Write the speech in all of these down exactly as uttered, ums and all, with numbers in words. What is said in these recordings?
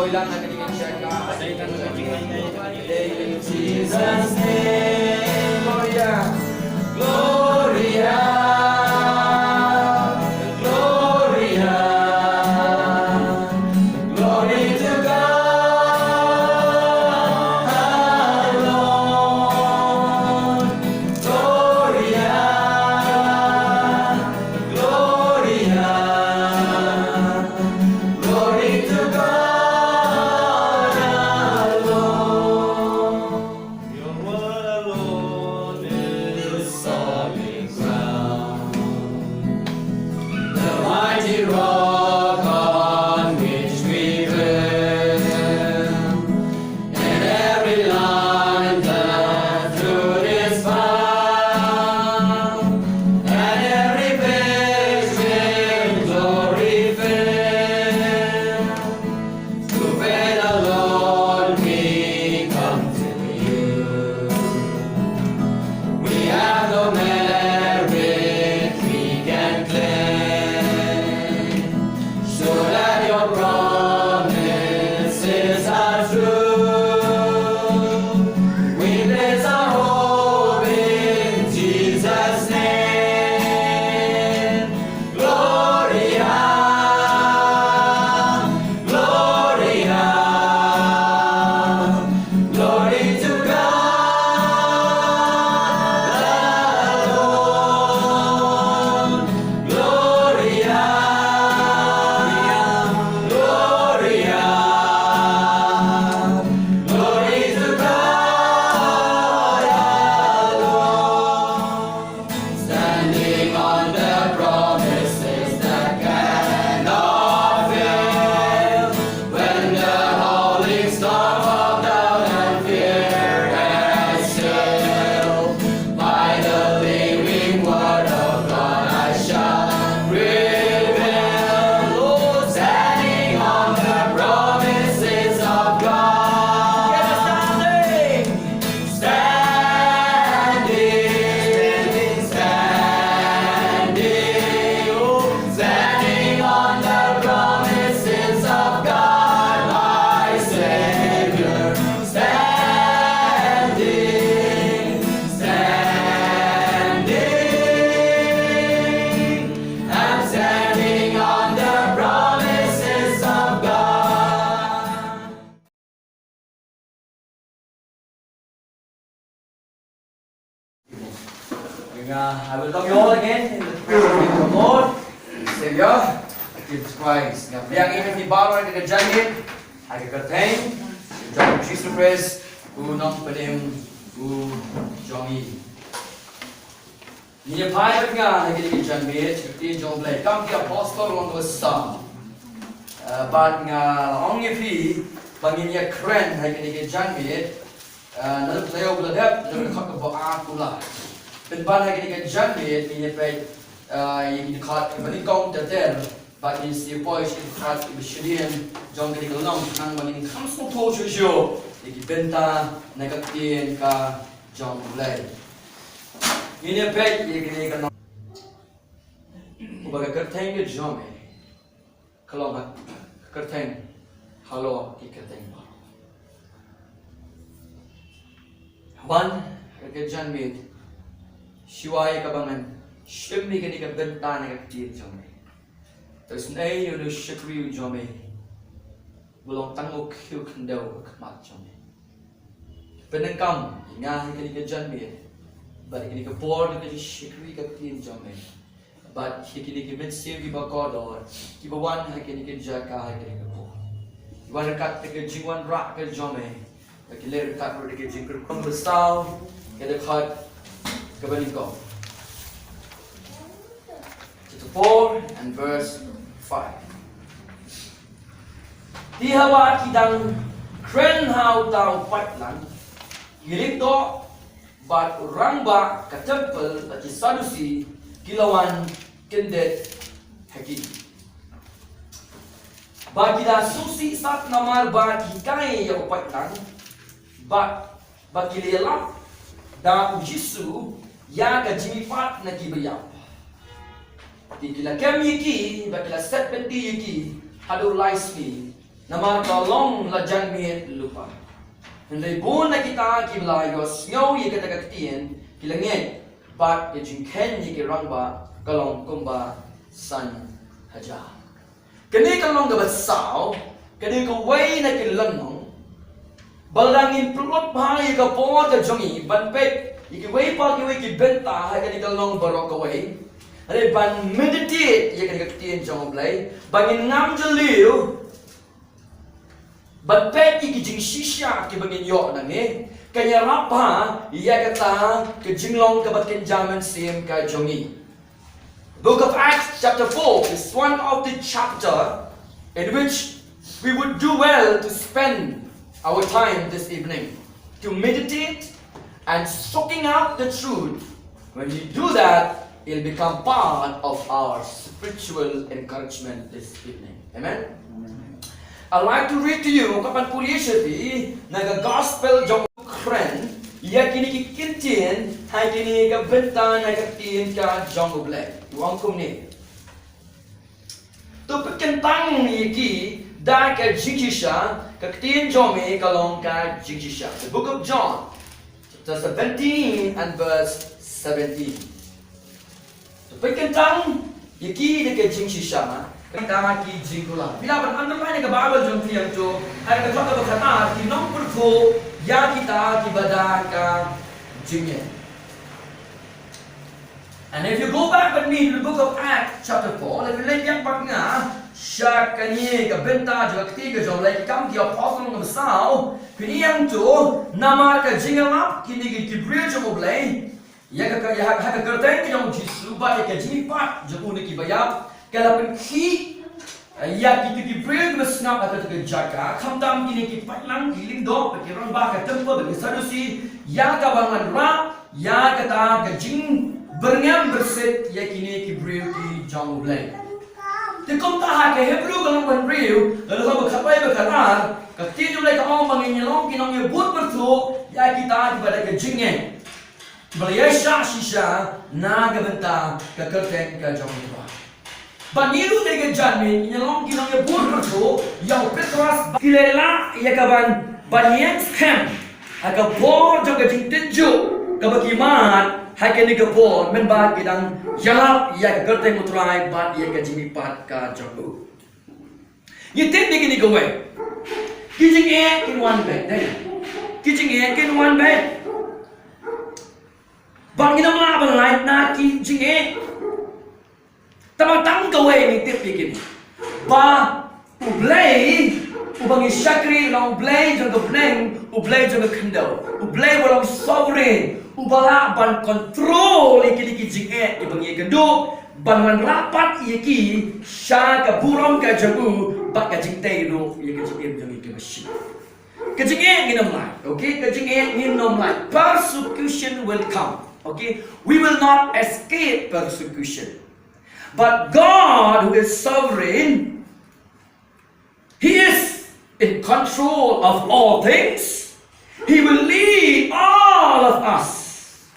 In Jesus' name, Gloria, Gloria, Gloria, glory to God alone, Gloria, Gloria. Glory to God alone. Your word alone is solid ground. The mighty rock on which we build. And every line that truth is found, and every page with glory filled, to faith alone we come to you. We have no merit we can claim, so that your promises are true. We place our hope in Jesus' name. Gloria, Gloria, glory to God alone. Gloria, Gloria, glory to God alone. Standing on the promises that cannot fail. When the howling storm of doubt and fear has sailed, by the living word of God I shall prevail. Oh, standing on the promises of God. Yes, standing. Standing, standing, standing on the promises of God, my Savior. Standing, standing, I'm standing on the promises of God. Nga, I welcome you all again in the presence of the Lord, Savior, Jesus Christ. Nga pdiang ïa phi baroh ha ka janmiet, ha ka kyrteng jong Jesus Christ, u nongpynim u jong ngi. Ngi ïa phai bad nga ha kane ka janmiet, ka ktien jong U Blei. Kam ki apostol long ka sa. Eh, bad nga la ong ïa phi ba ngin ïa kren ha kane ka janmiet. Eh, na ka taïew ba la dep, na ka dkhot kaba ar, kaba lai. Pynban ha kane ka janmiet ngin ïa peit, eh, ïa ki dkhot kiba nyngkong ter ter. Bad ngin sa ïa poi sha ki dkhot kiba shadien jong kane ka lynnong, khnang ba ngin kham sngewthuh shuh shuh ïa ki bynta na ka ktien ka jong U Blei. Ngin ïa peit ïa kane ka nong. Uba ka kyrteng ka jong me ka long ka kyrteng halor ki kyrteng baroh. Wan ha ka janmiet, shuwa ïa kaba ngan shim ïa kane ka bynta na ka ktien jong me, to isynei ïa une u shakri u jong me. Ba long tang u khiew khyndew ha khmat jong me. Pyndonkam ïa nga ha kane ka janmiet bad ha kane ka por, na ka jingshakri ka ktien jong me, bad ha kine ki mynsiem kiba kordor kiba wan ha kane ka jaka ha kane ka por. Ki wan ryngkat ka jingwanrah ka jong me, bad ki leh ryngkat ruh da ka jingkyrkhu. Ka saw, ka dkhot kaba nyngkong. Chapter four and verse five. Te haba ki dang kren ha uta u paidlang, ki lyngdoh bad u rangbah ka templ bad ki Sadusi ki la wan kyndit ha ki. Ba ki la sngewsih sat namar ba ki hikai ïa u paidlang, bad ba ki la ïalap da u Jisu ïa ka jingmihpat na kiba ïap. Te ki la kem ïa ki bad ki la set byndi ïa ki haduh lai sngi, Namar ka long la janmiet lypa. Hynrei bun na kita kiba la ïohsngew ïa kata ka ktien ki la ngeit, bad ka jingkheiñ ïa ki rangbah ka long kumba san hajar. Kane ka long kaba saw, kane kawei na ki lynnong ba lada ngin pynlut bha ïa ka bor ka jong ngi ban peit ïa kiwei pa kiwei ki bynta ha kane ka lynnong baroh kawei, hynrei ban meditate ïa kane ka ktien jong U Blei, ba ngin ngam jylliew ban peit ïa ki jingshisha kiba ngin ïoh na ngi, kan ïarap bha ïa kata ka jinglong kaba kynja mynsiem ka jong ngi. Book of Acts, chapter four, is one of the chapter in which we would do well to spend our time this evening, to meditate and soaking up the truth. When we do that, it'll become part of our spiritual encouragement this evening. Amen? I'd like to read to you, nga kwah ban pule sha phi na ka gospel jong u kren ïa kine ki ktien, ha kine ka bynta na ka ktien ka jong U Blei. U ong kumne. To pynkyntang ïa ki da ka jingshisha, ka ktien jong me ka long ka jingshisha. The book of John, chapter seventeen and verse seventeen. To pynkyntang ïa ki da ka jingshisha, kata ki jingkular. Phi lah ban underline ïa ka Bible jong phi hangto, ha ka dkhot kaba khatar, ki nongpyrthuh ïa kita kiba da ka jingngeit. And if you go back with me to the book of Acts, chapter four, leit biang bad nga sha kane ka bynta jong ka kti ka jong U Blei, Ki Kam ki Apostle lynnong kaba saw, phin ïohi hangto namar ka jingïalap kine ki briew jong U Blei ïa ka, ïa ka, ha ka kyrteng ka jong U Jisu bad ïa ka jingmihpat jong u na kiba ïap, ka la pynkhih ïa kito ki briew kiba sngap ha kata ka jaka, khamtam kine ki paidlang, ki lyngdoh, ki rangbah ka temple, ki Sadusi, ïa kaban wanrah ïa kata ka jingbyrngem byrsit ïa kine ki briew ki jong U Blei. Te kumta ha ka Hebru ka lynnong ba hynriew, ka dkhot ba khatar, ka ktien U Blei ka ong ba ngin ïa long ki nongïabud pyrthuh ïa kita kiba da ka jingngeit, ba la ïaishah shisha na ka bynta ka kyrteng ka jong U Trai. Bad ngi ruh dei ka janmiet ngin ïa long ki nongïabud pyrthuh ïa u Petros, ki la lah ïa kaban, ban ïeng skhem ha ka bor jong ka jingtynjuh kaba ki mad ha kane ka por, mynba ki dang ïalap ïa ka kyrteng U Trai bad ïa ka jingmihpat ka jong u. Ngi tip ïa kine kawei. Ki jingeh kin wan beit, dei. Ki jingeh kin wan beit. Bad ngin ym lah ban lait na ki jingeh. Tang ba tang kawei ngi tip ïa kine. Ba U Blei uba ngi shakri u long U Blei jong ka bneng, U Blei jong ka khyndew, U Blei uba long sovereign, uba lah ban control ïa kine ki jingeh kiba ngi ïakynduh, ban wanrah pat ïa ki sha ka burom ka jong u bad ka jingtei ruh ïa ka jingim jong ngi kaba shisha. Ka jingeh ngin ym lait, okay? Ka jingeh ngin ym lait. Persecution will come, okay? We will not escape persecution. But God, who is sovereign, He is in control of all things. He will lead all of us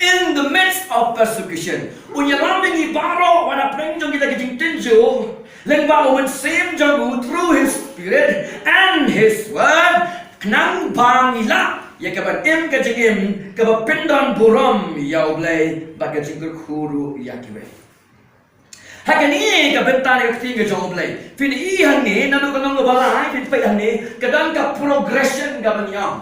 in the midst of persecution. Un ïalam ïa ngi baroh wat hapdeng jong kita ki jingtynjuh lyngba u Mynsiem jong u, through His Spirit and His Word, khnang ba ngin lah ïa kaban im ka jingim kaba pyndonburom ïa U Blei bad ka jingkyrkhu ruh ïa kiwei. Ha kane ka bynta ka ktien ka jong U Blei, phin ïohi hangne, naduh ka lynnong kaba lai phin peit hangne, ka don ka progression kaba ngi ong.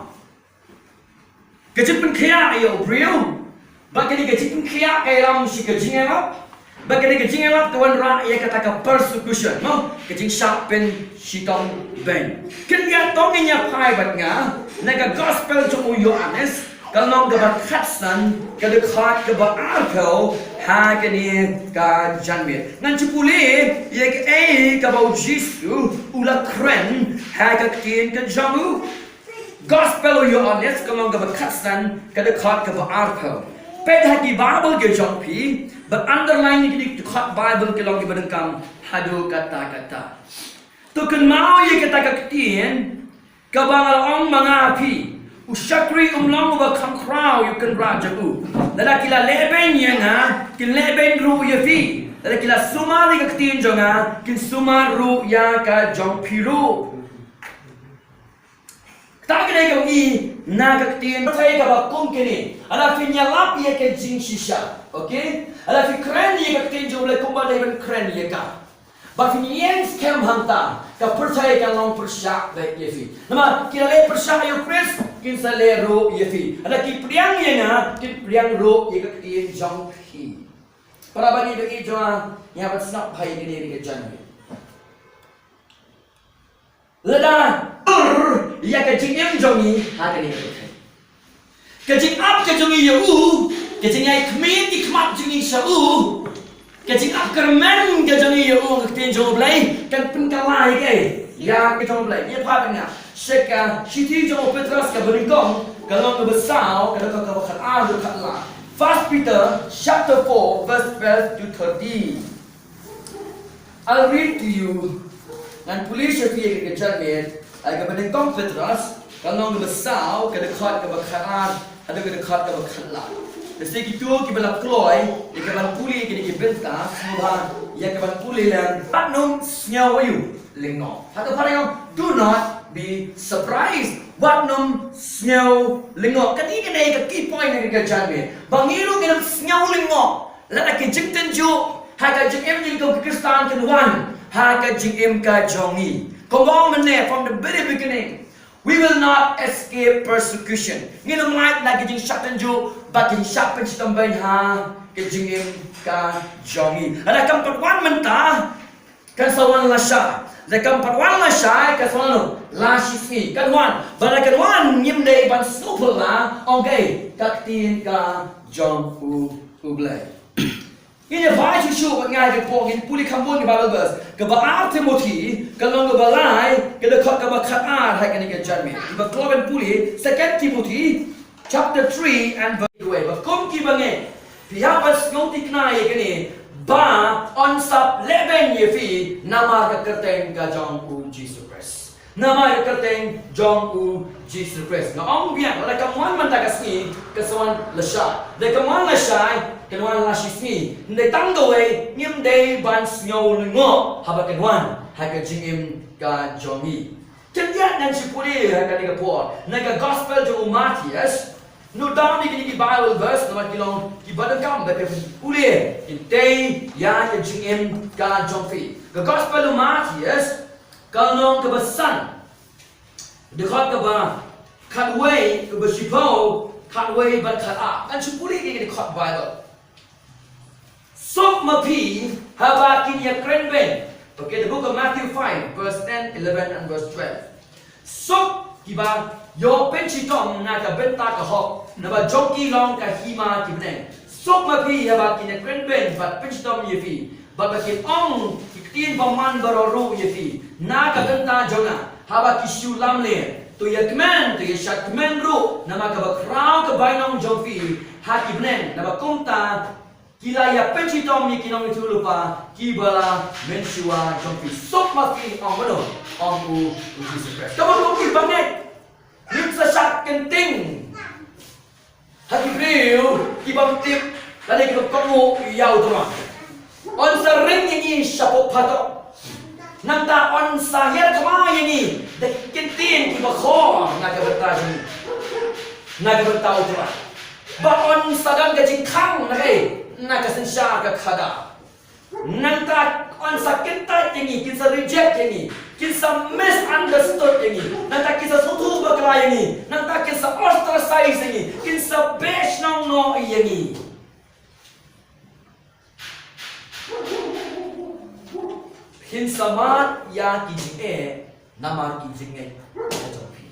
Ka jingpynkhiah ïa u briew, bad kane ka jingpynkhiah ka ïalam sha ka jingïalap, bad kane ka jingïalap ka wanrah ïa kata ka persecution, mo, ka jingshah pynshitom beiñ. Khyndiat to ngin ïa phai bad nga na ka gospel jong u Ïoannis, ka lynnong kaba khatsan, ka dkhot kaba arphew, ha kane ka janmiet. Ngan shu pule ïa kaei kaba u Jisu u la kren ha ka ktien ka jong u. Gospel u Ïoannis, ka lynnong kaba khatsan, ka dkhot kaba arphew. Peit ha ki Baibl ka jong phi, bad underline ïa ki dkhot Baibl ki long kiba donkam haduh katta katta. To kynmaw ïa kata ka ktien kaba nga la ong ma nga ha phi, U shakri um long uba kham khraw ïa u kynrad jong u. Lada ki la lehbeiñ ïa nga, kin lehbeiñ ruh ïa phi. Lada ki la sumar ïa ka ktien jong nga, kin sumar ruh ïa ka jong phi ruh. Kata ka dei ka i na ka ktien pyrthei kaba kum kine. Lada phin ïalap ïa ka jingshisha. Okay? Lada phi kren ïa ka ktien jong U Blei kumba dei ban kren ïa ka. Ba phin ïeng skhem hangta, ka pyrthei kan long pyrshah beit ïa phi. Namar ki la leh pyrshah ïa U Khrist, kin sa leh ruh ïa phi. Lada ki pdiang ïa nga, kin pdiang ruh ïa ka ktien jong phi. Para bangeit, bangeit jong nga, ngi hap ban sngap bha ïa kane ka janmiet. Lada ur ïa ka jingim jong ngi ha kane ka pyrthei. Ka jingap ka jong ngi ïa u, ka jingïakhmih ki khmat jong ngi sha u, ka jingap kyrmen ka jong ngi ïa u, ka ktien jong U Blei kan pynkylla ïa ka, ïa ka jong U Blei. Ïa pha nga sha ka shithi jong u Petros kaba nyngkong, ka lynnong kaba saw, ka dkhot kaba khatar, ka dkhot khatlai. First Peter chapter four verse twelve to thirteen. I'll read to you. Ngan pule sha phi ïa ka janmiet, ïa kaba nyngkong Petros, ka lynnong kaba saw, ka dkhot kaba khatar haduh ka dkhot kaba khatlai. Lehse kito kiba la kloi ïa ka ban pule kine ki bynta, sngewbha ïa ka ban pule lang. Wat nym sngew aïu lyngngoh. Ha ka para ong, do not be surprised. Wat nym sngew lyngngoh. Kane ka dei ka key point na ka janmiet. Ba ngi ruh ngin nym sngew lyngngoh lada ki jingtynjuh ha ka jingim jong ka Khristan kan wan ha ka jingim ka jong ngi. Kumba ong mynne, from the very beginning, we will not escape persecution. Ngin ym lait na ka jingshah tynjuh bad ka jingshah pynshitom beiñ ha ka jingim ka jong ngi. Lada kam pat wan mynta, kan sa wan lashai. Lada kam pat wan lashai, kan sa wan la shisngi. Kan wan, bad lada kan wan, ngim dei ban sngewphylla, ong kaei, ka ktien ka jong U, U Blei. Ngin ïa phai shuh shuh bad nga ha ka por, ngin pule kham bun ki Bible verse. Kaba ar Timothy, ka lynnong kaba lai, ka dkhot kaba khatar ha kane ka janmiet. Kiba kloi ban pule, Second Timothy chapter three and verse two. Ba kum ki bangeit, phi hap ban sngewthikna ïa kane, ba yn sa lehbeiñ ïa phi namar ka kyrteng ka jong U Jisu Khrist. Namar ka kyrteng jong U Jisu Khrist. Nga ong biang, lada kam wan mynta ka sngi, kan sa wan lashai. Lada kam wan lashai, kan wan la shisngi. Ym dei tang kawei, ngim dei ban sngew lyngngoh haba kan wan ha ka jingim ka jong ngi. Khyndiat ngan shu pule ha kane ka por na ka Gospel jong u Mathaios. Note down ïa kine ki Bible verse namar ki long kiba donkam ba phin pule, kin tei ïa ka jingim ka jong phi. Ka Gospel u Mathaios, ka lynnong kaba san, dkhot kaba khatwei, kaba shiphew, khatwei bad khatar. Ngan shu pule ïa kine ki dkhot Bible. Suk ma phi haba kin ïakren beiñ. Okay, the book of Matthew five, verse ten, eleven, and verse twelve. Suk kiba ïoh pynshitom na ka bynta ka hok, naba jong ki long ka hima ki bneng. Suk ma phi haba kin ïakren beiñ bad pynshitom ïa phi, bad ba kin ong ki ktien bymman baroh ruh ïa phi na ka bynta jong nga. Haba ki shu lamler, to ïakmen, to ïashadkmen ruh, namar kaba khraw ka bainong jong phi ha ki bneng, naba kumta ki la ïa pynshitom ïa ki nongïathuhlypa kiba la mynshuwa jong phi. Suk ma phi, ong mano? Ong U, U Jisu Khrist. Kaba kum ki bangeit, ngin sa shah kynting ha ki briew ki bym tip lane ki bym kohnguh ïa U Trai. Yn sa ring ïa ngi shapoh phatok. Nangta yn sa hiar thma ïa ngi da ki kyntien kiba khor na ka bynta jong ngi, na ka bynta U Trai. Bad yn sa don ka jingkhang na ka, na ka synshar ka khadar. Nangta yn sa kyntait ïa ngi, kin sa reject ïa ngi, kin sa misunderstood ïa ngi. Nangta kin sa sngewthuh bakla ïa ngi. Nangta kin sa ostracize ïa ngi, kin sa beh shnong noh ïa ngi. Phin sa mad ïa ki jingeh namar ki jingngeit ka jong phi.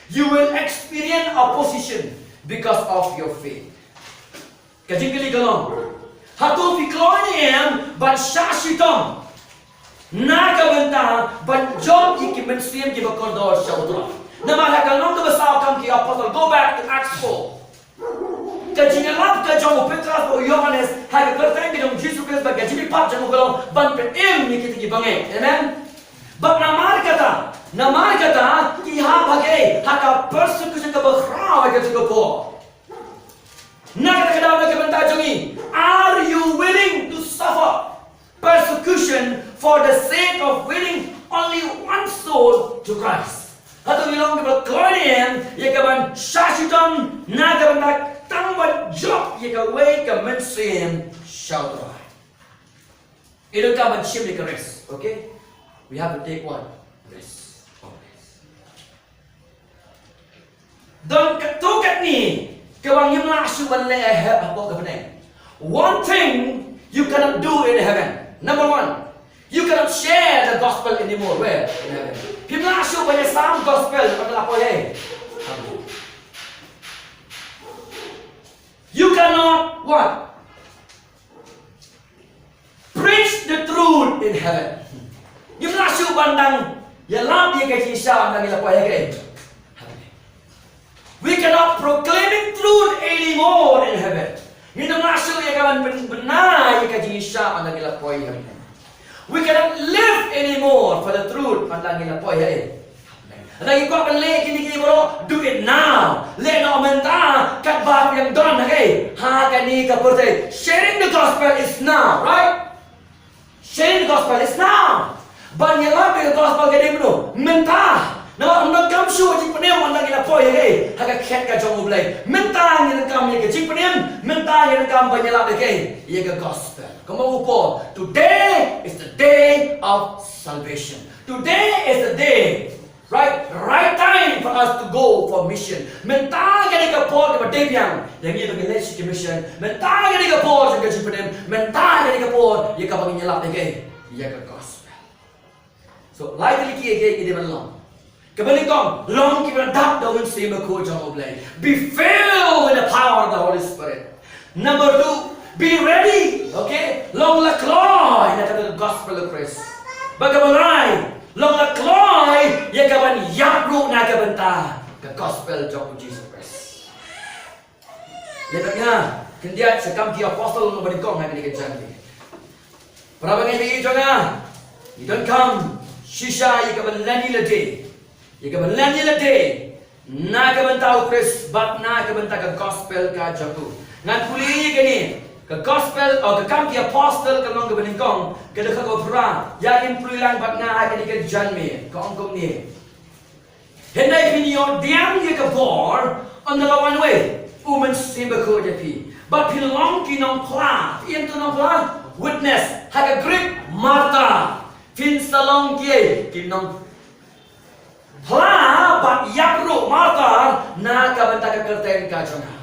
You will experience opposition because of your faith. Ka jingkylli ka long, hato phi kloi ne em ban shah shitom na ka bynta ban jop ïa ki mynsiem kiba kordor sha U Trai? Namar ha ka lynnong kaba saw, kam ki apostol, go back to Acts four. Ka jingïalap ka jong u Petros bad u Ïohannes ha ka kyrteng ka jong u Jisu Khrist bad ka jingmihpat jong u ka long ban pynim ïa kita ki bangeit. Amen. Bad namar kata, namar kata ki hap ha ka, ha ka persecution kaba Ïa kata ka por. Na kata ka daw na ka bynta jong ngi, are you willing to suffer persecution for the sake of winning only one soul to Christ? Hato ngi long kiba kloi ne em ïa ka ban shah shitom na ka bynta tang ban jop ïa kawei ka mynsiem sha U Trai? Ïa ka ban shim ïa ka risk, okay? We have to take what? Risk. Always. Don katto katne kaba ngim lah shuh ban leh ha, hapoh ka bneng. One thing you cannot do in heaven. Number one, you cannot share the gospel anymore. Where? In heaven. Phim lah shuh ban ïasam gospel ha ka la poi ha. You cannot what? Preach the truth in heaven. Ngim lah shuh ban dang ïalap ïa ka jingshisha ynda ngi la poi ha ka. We cannot proclaiming truth anymore in heaven. Ngim lah shuh ïa ka ban byn-, bynta ïa ka jingshisha ynda ngi la poi ha ka. We cannot live anymore for the truth ynda ngi la poi ha. Lada ngi kwah ban leh kine ki baroh, do it now. Leh noh mynta, katba phi dang don ha ka, ha kane ka pyrthei. Sharing the gospel is now, right? Sharing the gospel is now. Ban ïalap ïa ka gospel ka dei mynno? Mynta. Namar ym donkam shuh jingpynim ynda ngi la poi ha ka, ha ka khet ka jong U Blei. Mynta ngi donkam ïa ka jingpynim, mynta ngi donkam ban ïalap ïa ka, ïa ka gospel. Kumba u Paul, today is the day of salvation. Today is the day. Right, right time for us to go for mission. Mynta ka dei ka por kaba dei biang ïa ngi ba ngin leit sha ka mission. Mynta ka dei ka por jong ka jingpynim. Mynta ka dei ka por ïa kaba ngin ïalap ïa ka, ïa ka gospel. So, lai tylli ki ïa ki dei ban long. Kaba nyngkong, long kiba dap da U Mynsiem Bakhuid jong U Blei. Be filled with the power of the Holy Spirit. Number two, be ready. Okay? Long la kloi na ka gospel of Christ. Bad kaba lai, long la kloi ïa ka ban ïap ruh na ka bynta ka gospel jong U Jisu Khrist. Lehbet nga khyndiat sha Kam ki Apostol lynnong ba nyngkong ha kane ka janmiet. Para bangeit jong nga, ngi donkam shisha ïa ka ban len ïa lade, ïa ka ban len ïa lade na ka bynta U Khrist bad na ka bynta ka gospel ka jong u. Ngan pule ïa kane, ka gospel, oh, ka Kam ki Apostol ka lynnong kaba nyngkong, ka dkhot kaba phra. Ïa ngin pule lang bad nga ha kane ka janmiet, ka ong kumne. Hynrei phin ïoh diang ïa ka bor ynda la wan uwei U Mynsiem Bakhuid ïa phi. Bad phin long ki nongphla. Phi ïa tu nongphla? Witness. Ha ka Greek, martyr. Phin sa long ki, ki nongphla bad ïap ruh, martyr, na ka bynta ka kyrteng ka jong nga.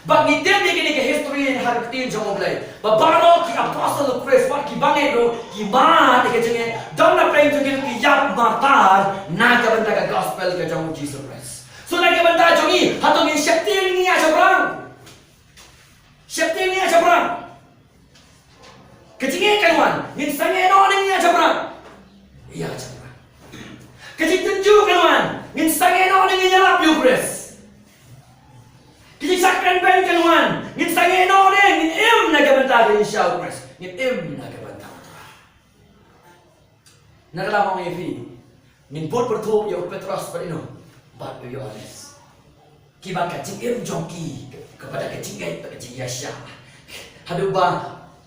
Bad ngi tip ïa kine ki history ha ka ktien jong U Blei ba baroh ki apostol u Khrist bad ki bangeit ruh ki mad ïa ka jingngeit. Don na pdeng jong ki ruh ki ïap martyr na ka bynta ka gospel ka jong U Jisu Khrist. So na ka bynta jong ngi, hato ngin sheptieng ne ngi ïa shaphrang? Sheptieng ne ngi ïa shaphrang? Ka jingngeit kan wan, ngin sangeh noh ne ngin ïa shaphrang? Ïa shaphrang. Ka jingtynjuh kan wan, ngin sangeh noh ne ngin ïalap ïa U Khrist? Ka jingshah kren beiñ kan wan, ngin sangeh noh ne ngin im na ka bynta ka jingshisha U Khrist? Ngin im na ka bynta U Trai. Na kata nga ong ïa phi, ngin bud pyrthuh ïa u Petros bad ino, bad u Ïoannis. Kiba ka jingim jong ki, ka, kaba da ka jingngeit bad ka jingïaishah. Haduh ba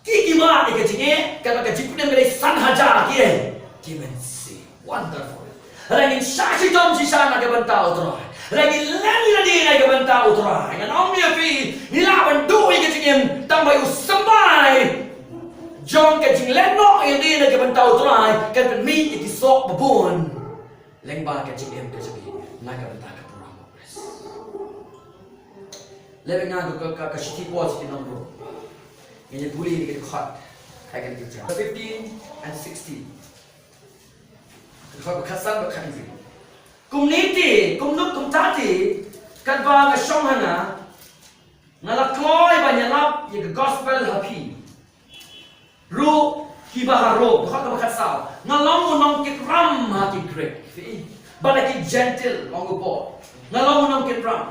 ki, ki mad ïa ka jingngeit, kaba ka jingpynim ka dei san hajar ki, ki mynsiem. Wonderful. Lada ngin shah shitom shisha na ka bynta U Trai, lada ngin len ïa lade na ka bynta U Trai, ngan ong ïa phi, ngi lah ban duh ïa ka jingim tang ba ïa u symbai jong ka jinglen noh ïa lade na ka bynta U Trai kan pynmih ïa ki soh babun lyngba ka jingim ka jong ngi na ka bynta ka burom U Khrist. Lehbet nga ka, ka, ka shithi Paul sha ki nong Rom. Ngin ïa pule ïa ki dkhot ha kane ka jingim. Fifteen and sixteen. Dkhot ba khatsan bad khathynriew. Kumne te, kumno kumta te, katba nga shong ha nga, nga la kloi ban ïalap ïa ka gospel ha phi ruh kiba ha Rom. Dkhot kaba khatsaw. Nga long u nongkitram ha ki Grik, phi, bad ha ki Jentil, ong u Paul. Nga long u nongkitram.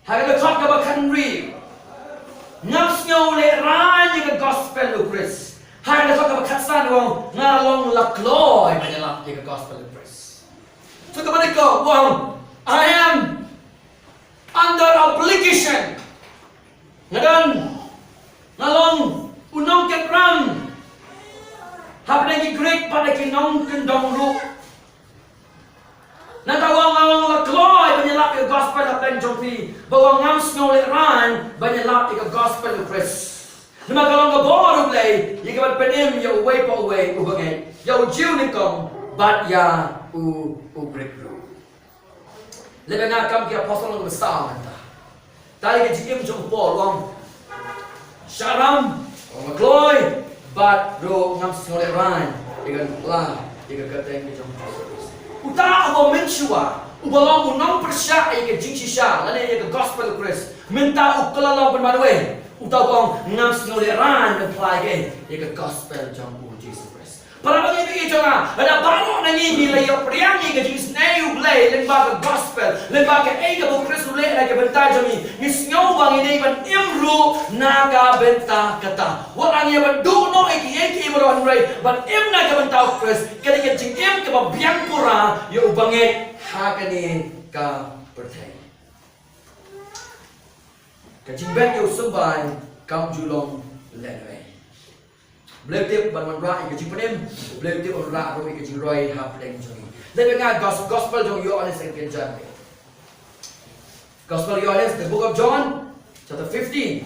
Ha ka dkhot kaba khathynriew, ngam sngew lehraiñ ïa ka gospel u Khrist. Ha ka dkhot kaba khatsan u ong, nga long la kloi ban ïalap ïa ka gospel u Khrist. So kaba nyngkong u ong, I am Kan jong phi ba u ngam sngewlehrain ban ïalap ïa ka gospel u Khrist. Namar ka long ka bor u Blei ïa ka ban pynim ïa uwei pa uwei u bangeit, ïa u Jiw nyngkong bad ïa u, u Grik ruh. Lehse nga kam ki apostol nga ba saw mynta. Tang ïa ka jingim jong u Paul u ong, shah ram, u ong, kloi, bad ruh ngam sngewlehrain ïa ka, la, ïa ka kyrteng ka jong u Jisu Khrist. Uta uba mynshuwa, uba long u nongpyrshah ïa ka jingshisha lane ïa ka gospel u Khrist, mynta u kylla long pynban uwei? Uta uba ong ngam sngewlehrain ban phla ïa ka gospel jong u Jisu Khrist. Para bangeit, bangeit jong nga, lada baroh na ngi ngi la ïoh pdiang ïa ka jingisynei u Blei lyngba ka gospel, lyngba kaei kaba u Khrist u leh na ka bynta jong ngi, ngi sngew ba ngi dei ban im ruh na ka bynta kata. Wat la ngi ïa ban duh noh ïa kiei kiei baroh, hynrei ban im na ka bynta u Khrist ka dei ka jingim kaba biang pura ïa u bangeit ha kane ka pyrthei. Ka jingbeh ïa u symbai kam ju long lehnohei. Blei u tip ban wanrah ïa ka jingpynim, Blei u tip ban wanrah ruh ïa ka jingroi hapdeng jong ngi. Lehnohei nga, gos-, gospel jong u Ïohannes, second John. Gospel Ïohannes, the book of John, chapter fifteen,